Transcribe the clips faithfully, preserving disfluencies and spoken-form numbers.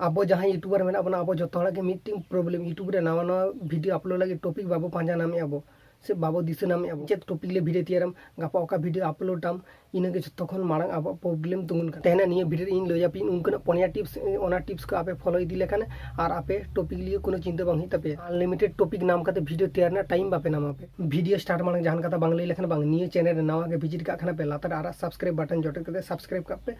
ᱟᱵᱚ ᱡᱟᱦᱟᱸᱭ YouTuber ᱢᱮᱱᱟᱜ ᱵᱚᱱᱟ, ᱟᱵᱚ ᱡᱚᱛᱚ ᱦᱚᱲᱟᱜ ᱜᱮ ᱢᱤᱫᱴᱮᱱ problem, YouTube ᱨᱮ ᱱᱟᱣᱟ ᱱᱟᱣᱟ video upload ᱞᱟᱹᱜᱤᱫ topic ᱵᱟᱵᱚ ᱯᱟᱸᱡᱟ ᱧᱟᱢᱮᱫᱼᱟ ᱵᱚ, ᱥᱮ ᱵᱟᱵᱚ ᱫᱤᱥᱟᱹ ᱧᱟᱢᱮᱫᱼᱟ ᱵᱚ᱾ ᱪᱮᱫ topic ᱞᱮ video ᱛᱮᱭᱟᱨᱟᱢ, ᱜᱟᱯᱟ ᱚᱠᱟ video upload ᱟᱢ, ᱤᱱᱟᱹᱜᱮ ᱡᱚᱛᱚ ᱠᱷᱚᱱ ᱢᱟᱲᱟᱝ ᱟᱵᱚᱣᱟᱜ problem ᱛᱤᱸᱜᱩᱱ ᱠᱟᱱᱟ᱾ ᱛᱮᱦᱮᱧᱟᱜ ᱱᱤᱭᱟᱹ video ᱨᱮ ᱤᱧ ᱞᱟᱹᱭ ᱟᱯᱮᱭᱟᱹᱧ ᱚᱱᱠᱟᱱᱟᱜ ᱯᱚᱱᱭᱟ tips, ᱚᱱᱟ tips ᱠᱚ ᱟᱯᱮ follow ᱤᱫᱤ ᱞᱮᱠᱷᱟᱱ ᱟᱨ ᱟᱯᱮ topic ᱞᱤᱭᱟᱹ ᱠᱳᱱᱳ ᱪᱤᱱᱛᱟᱹ ᱵᱟᱝ ᱦᱩᱭᱩᱜ ᱛᱟᱯᱮᱭᱟ᱾ Unlimited topic ᱧᱟᱢ ᱠᱟᱛᱮ video ᱛᱮᱭᱟᱨ ᱨᱮᱱᱟᱜ time ᱵᱟᱯᱮ ᱧᱟᱢᱟ ᱯᱮ᱾ Video start ᱢᱟᱲᱟᱝ ᱡᱟᱦᱟᱱ ᱠᱟᱛᱷᱟ ᱵᱟᱝ ᱞᱟᱹᱭ ᱞᱮᱠᱷᱟᱱ ᱵᱟᱝ, ᱱᱤᱭᱟᱹ channel ᱨᱮ ᱱᱟᱣᱟ ᱜᱮ visit ᱠᱟᱜ ᱠᱷᱟᱱ ᱯᱮ, ᱞᱟᱛᱟᱨ ᱨᱮ ᱟᱨᱟᱜ subscribe button ᱡᱚᱴᱮᱫ ᱠᱟᱛᱮ subscribe ᱠᱟᱜ ᱯᱮ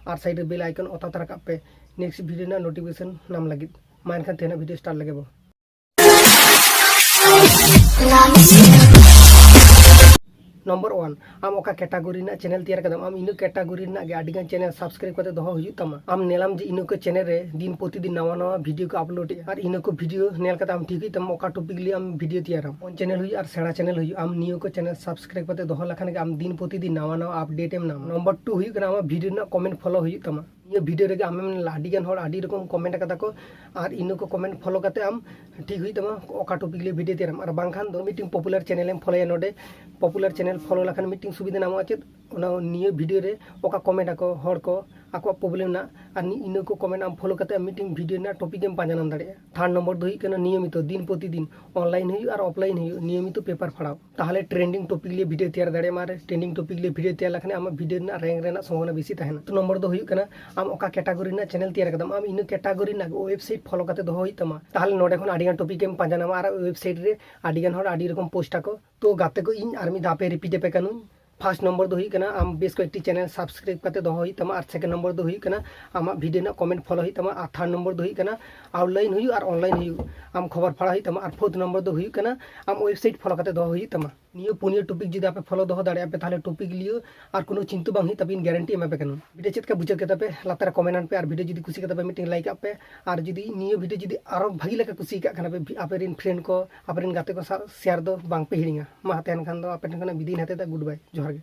ᱟᱨ side ᱨᱮ bell icon ᱚᱛᱟ ᱛᱚᱨᱟ ᱠᱟᱜ ᱯᱮ᱾ Next video ᱨᱮᱱᱟᱜ notification ᱧᱟᱢ ᱞᱟᱹᱜᱤᱫ᱾ ᱢᱟ ᱮᱱᱠᱷᱟᱱ ᱛᱮᱦᱮᱧᱟᱜ video start ᱞᱮᱜᱮ ᱵᱚ᱾ Number one, ᱟᱢ ᱚᱠᱟ category ᱨᱮᱱᱟᱜ channel ᱛᱮᱭᱟᱨ ᱠᱟᱫᱟᱢ, ᱟᱢ ᱤᱱᱟᱹ category ᱨᱮᱱᱟᱜ ᱜᱮ ᱟᱹᱰᱤ ᱜᱟᱱ channel subscribe ᱠᱟᱛᱮ ᱫᱚᱦᱚ ᱦᱩᱭᱩᱜ ᱛᱟᱢᱟ᱾ ᱟᱢ ᱧᱮᱞᱟᱢ ᱡᱮ ᱤᱱᱟᱹ ᱠᱚ channel ᱨᱮ ᱫᱤᱱ ᱯᱨᱚᱛᱤᱫᱤᱱ ᱱᱟᱣᱟ ᱱᱟᱣᱟ video ᱠᱚ upload ᱮᱫᱼᱟ, ᱟᱨ ᱤᱱᱟᱹ ᱠᱚ video ᱧᱮᱞ ᱠᱟᱛᱮ ᱟᱢ ᱴᱷᱤᱠ ᱦᱩᱭᱩᱜ ᱛᱟᱢᱟ ᱚᱠᱟ topic ᱞᱤᱭᱟᱹ ᱟᱢ video ᱛᱮᱭᱟᱨᱟᱢ᱾ ᱦᱚᱯᱚᱱ channel ᱦᱩᱭᱩᱜ ᱟᱨ ᱥᱮᱬᱟ channel ᱦᱩᱭᱩᱜ, ᱟᱢ ᱱᱤᱭᱟᱹ ᱠᱚ channel subscribe ᱠᱟᱛᱮ ᱫᱚᱦᱚ ᱞᱮᱠᱷᱟᱱ ᱜᱮ ᱟᱢ ᱫᱤᱱ ᱯᱨᱚᱛᱤᱫᱤᱱ ᱱᱟᱣᱟ ᱱᱟᱣᱟ update ᱮᱢ ᱧᱟᱢᱟ᱾ Number two ᱦᱩᱭᱩᱜ ᱠᱟᱱᱟ, ᱟᱢᱟᱜ video ᱨᱮᱱᱟᱜ comment follow ᱦᱩᱭᱩᱜ ᱛᱟᱢᱟ᱾ ᱱᱤᱭᱟᱹ video ᱨᱮᱜᱮ ᱟᱢᱮᱢ ᱧᱮᱞᱟ ᱟᱹᱰᱤ ᱜᱟᱱ ᱦᱚᱲ ᱟᱹᱰᱤ ᱨᱚᱠᱚᱢ comment ᱠᱟᱫᱟ ᱠᱚ, ᱟᱨ ᱤᱱᱟᱹ ᱠᱚ comment follow ᱠᱟᱛᱮ ᱟᱢ ᱴᱷᱤᱠ ᱦᱩᱭᱩᱜ ᱛᱟᱢᱟ ᱚᱠᱟ topic ᱞᱤᱭᱟᱹ video ᱛᱮᱭᱟᱨᱟᱢ᱾ ᱟᱨ ᱵᱟᱝᱠᱷᱟᱱ ᱫᱚ ᱢᱤᱫᱴᱮᱱ popular channel ᱮᱢ ᱯᱷᱚᱞᱳᱭᱟ᱾ ᱱᱚᱰᱮ popular channel follow ᱞᱮᱠᱷᱟᱱ ᱢᱤᱫᱴᱮᱱ ᱥᱩᱵᱤᱫᱷᱟ ᱧᱟᱢᱚᱜᱼᱟ, ᱪᱮᱫ? ᱚᱱᱟ ᱱᱤᱭᱟᱹ video ᱨᱮ ᱚᱠᱟ comment ᱟᱠᱚ ᱦᱚᱲ ᱠᱚ, ᱟᱠᱚᱣᱟᱜ problem ᱨᱮᱱᱟᱜ, ᱟᱨ ᱱᱤ-, ᱤᱱᱟᱹ ᱠᱚ comment ᱟᱢ follow ᱠᱟᱛᱮ ᱟᱢ ᱢᱤᱫᱴᱮᱱ video ᱨᱮᱱᱟᱜ topic ᱮᱢ ᱯᱟᱸᱡᱟ ᱧᱟᱢ ᱫᱟᱲᱮᱭᱟᱜᱼᱟ᱾ Third number ᱫᱚ ᱦᱩᱭᱩᱜ ᱠᱟᱱᱟ ᱱᱤᱭᱚᱢᱤᱛᱚ ᱫᱤᱱ ᱯᱨᱚᱛᱤᱫᱤᱱ online ᱦᱩᱭᱩᱜ ᱟᱨ offline ᱦᱩᱭᱩᱜ, ᱱᱤᱭᱚᱢᱤᱛᱚ paper ᱯᱷᱟᱲᱟᱣ᱾ ᱛᱟᱦᱚᱞᱮ trending topic ᱞᱤᱭᱟᱹ video ᱛᱮᱭᱟᱨ ᱫᱟᱲᱮᱭᱟᱜ ᱟᱢ, ᱟᱨ trending topic ᱞᱤᱭᱟᱹ video ᱛᱮᱭᱟᱨ ᱞᱮᱠᱷᱟᱱ ᱟᱢᱟᱜ video ᱨᱮᱱᱟᱜ rank ᱨᱮᱱᱟᱜ ᱥᱚᱢᱵᱷᱚᱵᱚᱱᱟ ᱵᱮᱥᱤ ᱛᱟᱦᱮᱱᱟ᱾ ᱛᱚ number ᱫᱚ ᱦᱩᱭᱩᱜ ᱠᱟᱱᱟ ᱟᱢ ᱚᱠᱟ category ᱨᱮᱱᱟᱜ channel ᱛᱮᱭᱟᱨ ᱠᱟᱫᱟᱢ, ᱟᱢ ᱤᱱᱟᱹ category ᱨᱮᱱᱟᱜ website follow ᱠᱟᱛᱮ ᱫᱚᱦᱚ ᱦᱩᱭᱩᱜ ᱛᱟᱢᱟ᱾ ᱛᱟᱦᱚᱞᱮ ᱱᱚᱰᱮ ᱠᱷᱚᱱ ᱟᱹᱰᱤ ᱜᱟᱱ topic ᱮᱢ ᱯᱟᱸᱡᱟ ᱧᱟᱢᱟ, ᱟᱨ website ᱨᱮ ᱟᱹᱰᱤ ᱜᱟᱱ ᱦᱚᱲ ᱟᱹᱰᱤ ᱨᱚᱠᱚᱢ post ᱟᱠᱚ᱾ ᱛᱚ ᱜᱟᱛᱮ ᱠᱚ, ᱤᱧ ᱟᱨ ᱢᱤᱫ ᱫᱷᱟᱣ ᱯᱮ repeat ᱟᱯᱮ ᱠᱟᱹᱱᱟᱹᱧ᱾ First number ᱫᱚ ᱦᱩᱭᱩᱜ ᱠᱟᱱᱟ ᱟᱢ ᱵᱮᱥ ᱠᱚᱭᱮᱠᱴᱤ channel subscribe ᱠᱟᱛᱮ ᱫᱚᱦᱚ ᱦᱩᱭᱩᱜ ᱛᱟᱢᱟ, ᱟᱨ second number ᱫᱚ ᱦᱩᱭᱩᱜ ᱠᱟᱱᱟ ᱟᱢᱟᱜ video ᱨᱮᱱᱟᱜ comment follow ᱦᱩᱭᱩᱜ ᱛᱟᱢᱟ, ᱟᱨ third number ᱫᱚ ᱦᱩᱭᱩᱜ ᱠᱟᱱᱟ offline ᱦᱩᱭᱩᱜ ᱟᱨ online ᱦᱩᱭᱩᱜ ᱟᱢ ᱠᱷᱚᱵᱚᱨ ᱯᱟᱲᱦᱟᱣ ᱦᱩᱭᱩᱜ ᱛᱟᱢᱟ, ᱟᱨ fourth number ᱫᱚ ᱦᱩᱭᱩᱜ ᱠᱟᱱᱟ ᱟᱢ website follow ᱠᱟᱛᱮ ᱫᱚᱦᱚ ᱦᱩᱭᱩᱜ ᱛᱟᱢᱟ᱾ ᱱᱤᱭᱟᱹ ᱯᱩᱱᱭᱟᱹ topic ᱡᱩᱫᱤ ᱟᱯᱮ follow ᱫᱚᱦᱚ ᱫᱟᱲᱮᱭᱟᱜᱼᱟ ᱯᱮ, ᱛᱟᱦᱚᱞᱮ topic ᱞᱤᱭᱟᱹ ᱟᱨ ᱠᱳᱱᱳ ᱪᱤᱱᱛᱟᱹ ᱵᱟᱝ ᱦᱩᱭᱩᱜ ᱛᱟᱵᱤᱱ, guarantee ᱮᱢᱟ ᱯᱮ ᱠᱟᱱᱟ᱾ Video ᱪᱮᱫ ᱞᱮᱠᱟ ᱵᱩᱡᱷᱟᱹᱣ ᱠᱮᱫᱟ ᱯᱮ, ᱞᱟᱛᱟᱨ ᱨᱮ comment ᱟᱱ ᱯᱮ, ᱟᱨ video ᱡᱩᱫᱤ ᱠᱩᱥᱤ ᱠᱮᱫᱟ ᱯᱮ ᱢᱤᱫᱴᱮᱱ like ᱟᱜ ᱯᱮ, ᱟᱨ ᱡᱩᱫᱤ ᱱᱤᱭᱟᱹ video ᱡᱩᱫᱤ ᱟᱨᱚ ᱵᱷᱟᱹᱜᱤ ᱞᱮᱠᱟ ᱠᱩᱥᱤ ᱟᱠᱟᱫ ᱠᱷᱟᱱ ᱯᱮ, ᱟᱯᱮ ᱨᱮᱱ friend ᱠᱚ, ᱟᱯᱮ ᱨᱮᱱ ᱜᱟᱛᱮ ᱠᱚ ᱥᱟᱶ share ᱫᱚ ᱵᱟᱝ ᱯᱮ ᱦᱤᱲᱤᱧᱟ᱾ ᱢᱟ ᱛᱮᱦᱮᱧ ᱠᱷᱟᱱ ᱫᱚ ᱟᱯᱮ ᱴᱷᱮᱱ ᱠᱷᱚᱱᱟᱜ ᱵᱤᱫᱟᱹᱭ ᱦᱟᱛᱟᱣ ᱮᱫᱟ, good bye, ᱡᱚᱦᱟᱨ ᱜᱮ᱾